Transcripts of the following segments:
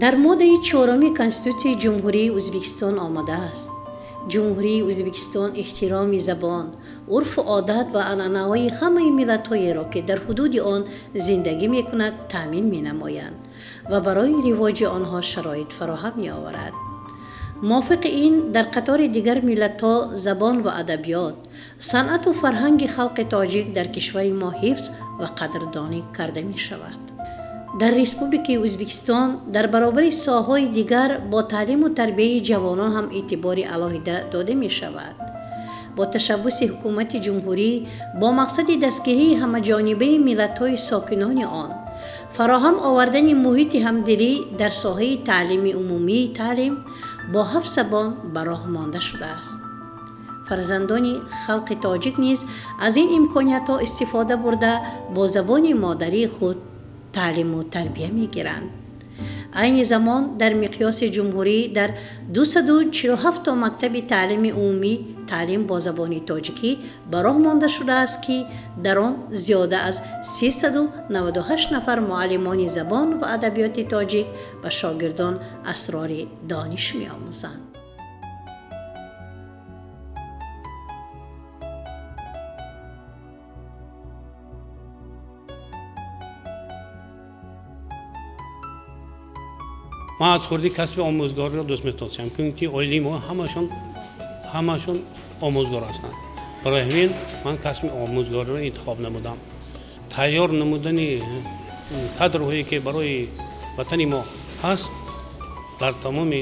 Дар моддаи чоруми Конститутсияи Ҷумҳурии Ӯзбекистон омадааст: Ҷумҳурии Ӯзбекистон эҳтироми забон, урфу одат ва анъанаҳои ҳамаи миллатҳоеро, ки дар ҳудуди он зиндагӣ мекунад, таъмин менамоянд ва барои ривоҷи онҳо шароит фароҳам меоварад. Мувофиқи ин, дар қатори дигар миллатҳо забон ва адабиёт, санъату фарҳанги халқи тоҷик дар кишвари мо ҳифз ва қадрдонӣ карда мешавад. Дар Республикаи Ӯзбекистон дар баробари соҳаҳои дигар бо таълиму тарбияи ҷавонон ҳам эътибори алоҳида дода мешавад. Бо ташаббуси ҳукумати ҷумҳурӣ бо мақсади дастгирии ҳамаҷонибаи миллатҳои сокинони он, фароҳам овардани муҳити ҳамдилӣ дар соҳаи таълими умумии таълим бо ҳафт забон ба роҳ монда шудааст. Фарзандони халқи тоҷик низ аз ин имкониятҳо истифода бурда, бо забони модарии худ таълиму тарбия мегиранд. Айни замон дар миқёси ҷумҳурӣ дар 247 мактаби таълими умумӣ таълим бо забони тоҷикӣ ба роҳ монда шудааст, ки дар он зиёда аз 398 нафар муаллимони забон ва адабиёти тоҷик ба шогирдон асрори дониш меомӯзанд. Ман аз хурдӣ касби омӯзгориро дӯст медоштам, чунки оилаи мо ҳамашон омӯзгор ҳастанд. Барои ҳамин ман касби омӯзгориро интихоб намудам. Тайёр намудани кадрҳое, ки барои ватани мо ҳаст, дар тамоми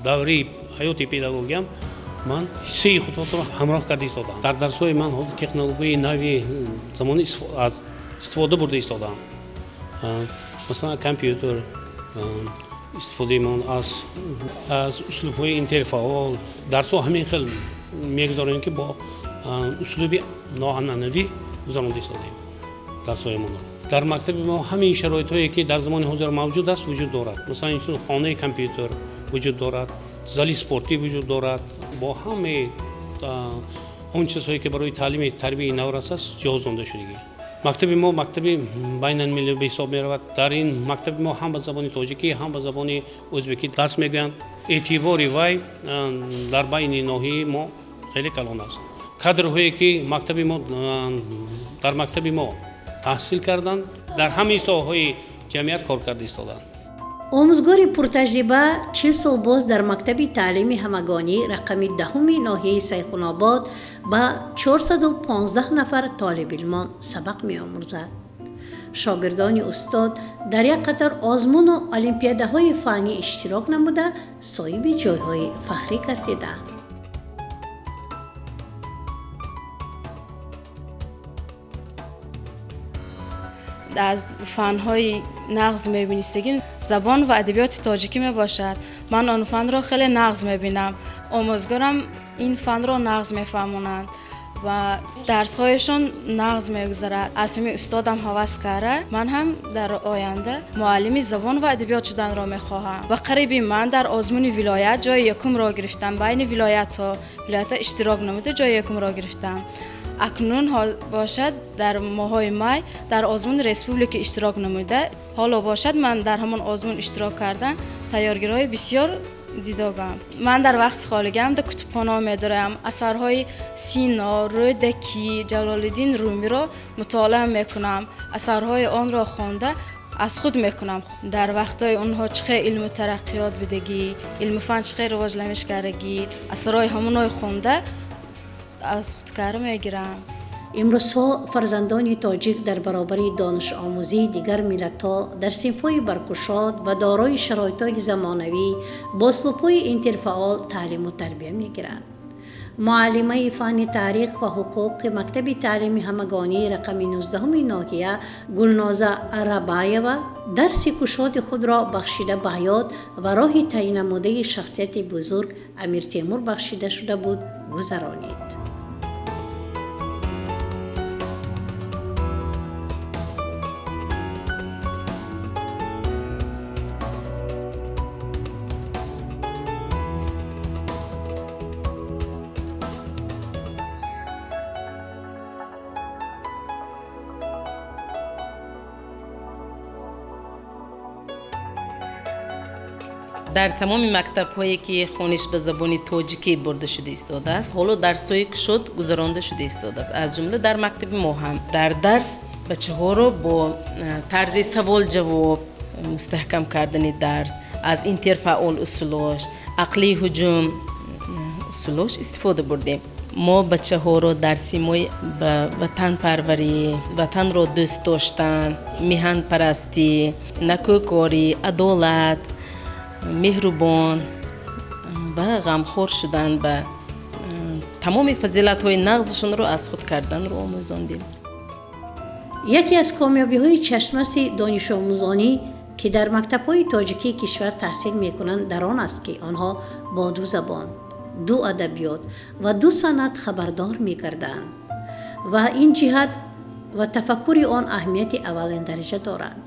давраи ҳаёти педагогиам ман ҳиссаи худро ҳамроҳ карда истодам. Дар дарсҳои ман ҳозир технологияи нави замонӣ истифода бурда истодаам. Масалан, компютер истифодаи мон аз услубҳои интерфаъол. Дарсҳо ҳамин хел мегузаронем, ки бо услуби ноанъанавӣ гузаронда истодаем дарсҳои моно. Дар мактаби мо ҳамин шароитҳое, ки дар замони ҳозир мавҷуд аст, вуҷуд дорад. Масалан, инчунин хонаи компютер вуҷуд дорад, зали спортӣ вуҷуд дорад, бо ҳамаи он чизҳое, ки барои таълими тарбияи наврас аст, ҷиҳоз шудагӣ. Мактаби мо мактаби байналмилалӣ ба ҳисоб меравад. Дар ин мактаби мо ҳам ба забони тоҷикӣ, ҳам ба забони ӯзбекӣ дарс мегӯянд. Эътибори вай дар байни ноҳияи мо хеле калон аст. Кадрҳое, ки мактаби мо дар мактаби мо таҳсил карданд, дар ҳамаи соҳаҳои ҷамъият кор карда истодаанд. Омӯзгори пуртаҷриба 40 сол боз дар мактаби таълими ҳамагонӣ рақами 10-уми ноҳияи Сайхунобод ба 415 нафар толибилмон сабақ меомӯзад. Шогирдони устод дар як қатор озмуну олимпиадаҳои фаннӣ иштирок намуда, соҳиби ҷойҳои фахрӣ гардиданд. Аз фанҳои нағз мебинистагим забон ва адабиёти тоҷикӣ мебошад. Ман он фанро хеле нағз мебинам. Омӯзгорам ин фанро нағз мефаҳмонанд ва дарсҳояшон нағз мегузарад. Аз ҳамин устодам ҳавас карда, ман ҳам дар оянда муаллими забон ва адабиёт шуданро мехоҳам. Ва қариби ман дар озмуни вилоят ҷои якумро гирифтам. Байни вилоятҳо иштирок намуда, ҷои якумро гирифтам. Акнун бошад, дар моҳҳои май дар озмуни республика иштирок намуда, ҳоло бошад, ман дар ҳамон озмун иштирок кардан тайёргириҳои бисёр дидогам. Ман дар вақти холигиам дар кутубхона медорам, асарҳои Сино, Рӯдакӣ, Ҷалолиддин Румиро мутолиа мекунам, асарҳои онро хонда аз худ мекунам. Дар вақтҳои онҳо чӣ хел илму тараққиёт будагӣ, илму фан чӣ хел ривоҷламиш кардагӣ, асарҳои ҳамонои хонда аз худкарӣ мегирам. Имрӯзҳо фарзандони тоҷик дар баробари донишомӯзии дигар миллатҳо дар синфҳои баркушод ва дорои шароитҳои замонавӣ бо услубҳои интерфаъол таълиму тарбия мегиранд. Муаллимаи фанни таърих ва ҳуқуқи мактаби таълими ҳамагонии рақами 19-уми ноҳия Гулноза Арабаева дарси кушоди худро бахшида ба ҳаёт ва роҳи таъйиннамудаи шахсияти бузург Амир Темур бахшида шуда буд гузаронид. Дар тамоми мактабҳое ки хониш ба забони тоҷикӣ бурда шуда истодааст, ҳоло дарсҳои кушод гузаронда шуда истодааст. Аз ҷумла дар мактаби мо ҳам дар дарс бачаҳоро бо тарзи савол-ҷавоб мустаҳкам кардани дарс, аз интерфаъол усулош, ақлии ҳуҷум усулош истифода бурдем. Мо бачаҳоро дар симои ба ватанпарварӣ, ватанро дӯст доштан, миҳанпарастӣ, накӯкорӣ, адолат, меҳрубон ва ғамхор шудан ба тамоми фазилатҳои нағзашонро аз худ карданро омӯзондем. Яке аз комёбиҳои чашмраси донишомӯзонӣ, ки дар мактабҳои тоҷикии кишвар таҳсил мекунанд, дар он аст, ки онҳо бо ду забон, ду адабиёт ва ду санъат хабардор мегарданд ва ин ҷиҳат ва тафаккури он аҳамияти аввалин дараҷа доранд,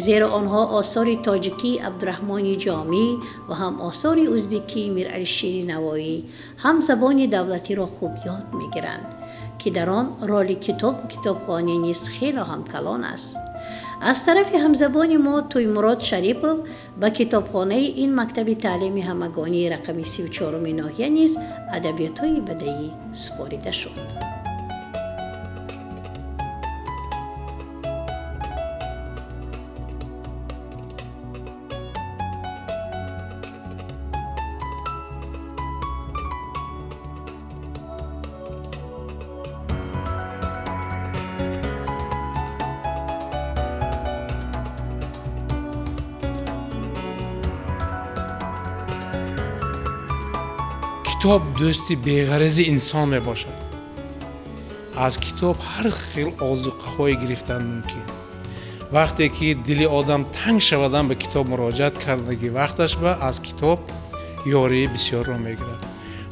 зеро онҳо осори тоҷикии Абдураҳмони Ҷомӣ ва ҳам осори узбекии Миралишери Навоӣ, ҳам забони давлатиро хуб ёд мегиранд, ки дар он роли китобу китобхонӣ низ хело ҳам калон аст. Аз тарафи ҳамзабони мо Тӯймурод Шарипов ба китобхонаи ин мактаби таълими ҳамагонии рақами 34-уми ноҳия низ адабиётҳои бадаӣ супорида шуд. Китоб дӯсти беғарази инсон мебошад. Аз китоб ҳар хел озуқаҳое гирифтан мумкин. Вақте ки дили одам танг шавадан, ба китоб муроҷиат кардаги вақташ ба аз китоб ёрии бисёрро мегирад.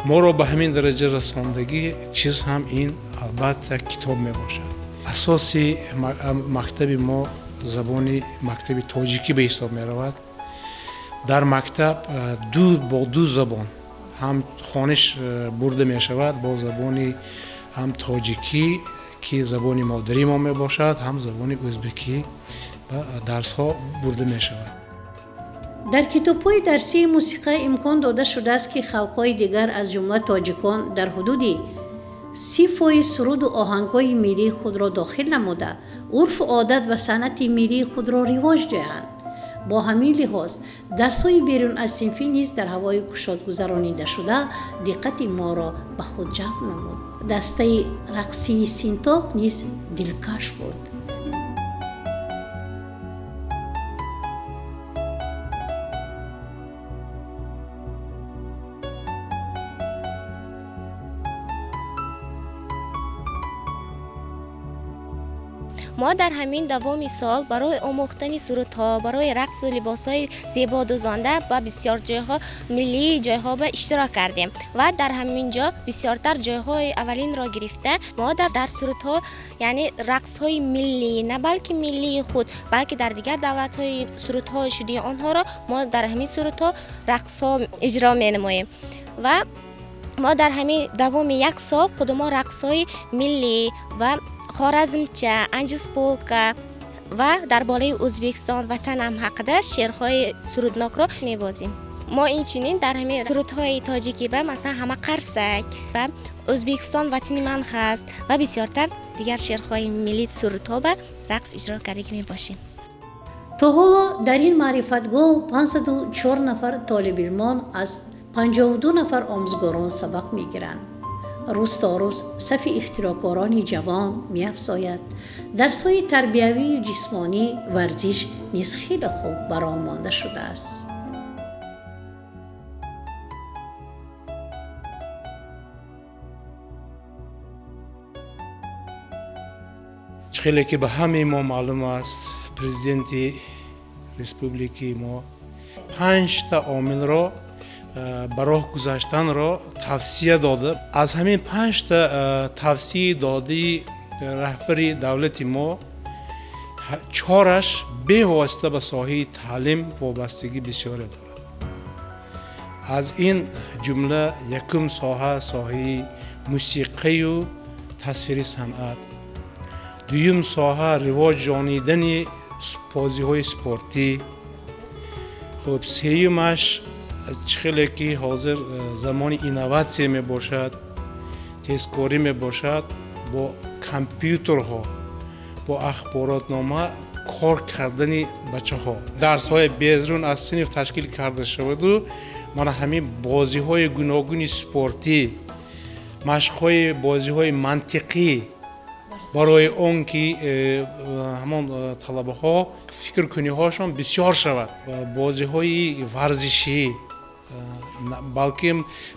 Моро ба ҳамин дараҷа расондагӣ чиз ҳам ин албатта китоб мебошад. Асоси мактаби мо забони мактаби тоҷикӣ ба ҳисоб меравад. Дар мактаб бо ду забон ҳам хониш бурда мешавад, бо забони ҳам тоҷикӣ, ки забони модарии мо мебошад, ҳам забони ӯзбекӣ ба дарсҳо бурда мешавад. Дар китобҳои дарсии мусиқа имкон дода шудааст, ки халқҳои дигар, аз ҷумла тоҷикон, дар ҳудуди 30% суруду оҳангҳои миллии худро дохил намуда, урфу одат ва санъати миллии худро ривоҷ диҳанд. Бо ҳамин лиҳоз дарсҳои берун аз синфӣ низ дар ҳавои кушод гузаронида шуда, диққати моро ба худ ҷалб намуд. Дастаи рақсии синтоб низ дилкаш буд. Мо дар ҳамин давоми сол барои омӯхтани сурудҳо, барои рақсу либосҳои зебо дӯзонда ба бисёр ҷойҳо, миллии ҷойҳо ба иштирок кардем ва дар ҳамин ҷо бисёртар ҷойҳои аввалинро гирифта, мо дар сурудҳо, яъне рақсҳои миллӣ, на балки миллии худ, балки дар дигар давлатҳои сурудҳои шудии онҳоро мо дар ҳамин сурудҳо рақсҳо иҷро менамоем. Ва мо дар ҳамин давоми як сол худ мо рақсҳои миллӣ ва хоразмча, анҷисполка ва дар болаи Ӯзбекистон ватанам ҳақида шеърҳои суруднокро мебозем. Мо инчунин дар ҳамин сурудҳои тоҷикӣ ба масалан ҳама қарсак ва Ӯзбекистон ватани ман ҳаст ва бисёртар дигар шеърҳои миллӣ сурудҳо ба рақс иҷро кардагӣ мебошем. То ҳоло дар ин маърифатгоҳ 504 нафар толибилмон аз 52 нафар омӯзгорон сабақ мегиранд. Рӯз то рӯз сафи ихтироъкорони ҷавон меафзояд. Дарсҳои тарбиявию ҷисмонӣ, варзиш низ хеле хуб бароҳ монда шудааст. Хеле ки ба ҳамаи мо маълум аст, президенти республикаи мо панҷта омилро ба роҳ гузаштанро тавсия дода. Аз ҳамин панҷта тавсияи додаи раҳбари давлати мо чораш бевосита ба соҳаи таълим вобастагӣ бисёре дорад. Аз ин ҷумла якум соҳа соҳаи мусиқаю тасвири санъат, дуюм соҳа ривоҷ ҷонидани бозиҳои спортӣ, Хуб, сеюмаш, чӣ хеле ки ҳозир замони инноватсия мебошад, тезкорӣ мебошад, бо компютерҳо, бо ахборотнома кор кардани бачаҳо, дарсҳои берун аз синф ташкил карда шаваду мана ҳамин бозиҳои гуногуни спортӣ, машқҳои бозиҳои мантиқӣ, барои он ки ҳамон талабаҳо фикркуниҳошон бисёр шавад, бозиҳои варзишӣ. Балки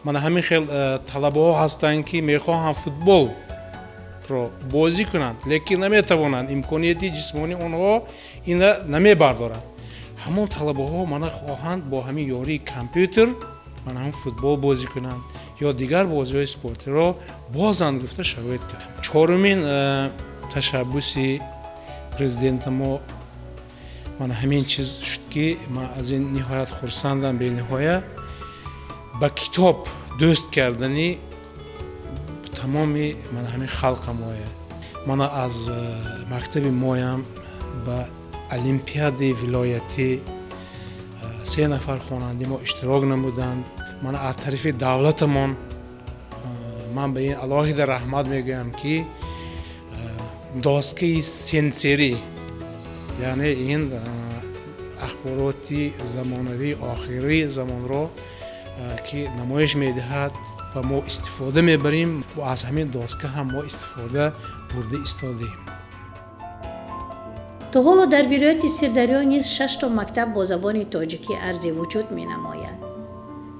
мана ҳамин хел талабаҳо ҳастанд, ки мехоҳанд футболро бозӣ кунанд, лекин наметавонанд, имконияти ҷисмонии онҳо ина намебардорад. Ҳамон талабаҳо мана хоҳанд бо ҳамин ёрии компютер мана ҳамин футбол бозӣ кунанд ё дигар бозиҳои спортиро бозанд гуфта шароит кард. Чорумин ташаббуси президенти мо мана ҳамин чиз шуд, ки ман аз ин ниҳоят хурсандам бениҳоя, ба китоб дӯст кардани тамоми мана ҳамин халқа моя. Мана аз мактаби моям ба олимпиадаи вилоятӣ се нафар хонандаи мо иштирок намуданд. Мана аз тарафи давлатамон ман ба ин алоҳида раҳмат мегӯям, ки доскаи сенсорӣ, яъне ин ахбороти замонавии охири замонро, ки намоиш медиҳад ва мо истифода мебарем, аз ҳамин доска ҳам мо истифода бурда истодаем. То ҳоло дар вилояти Сирдарё низ шашто мактаб бо забони тоҷикӣ арзи вуҷуд менамояд,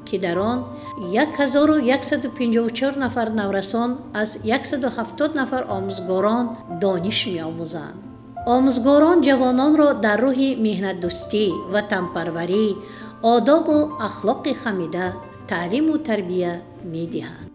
ки дар он 1154 нафар наврасон аз 170 нафар омӯзгорон дониш меомӯзанд. Омӯзгорон ҷавононро дар рӯҳи меҳнатдӯстӣ, ватанпарварӣ, одобу ахлоқи ҳамида таълиму тарбия медиҳанд.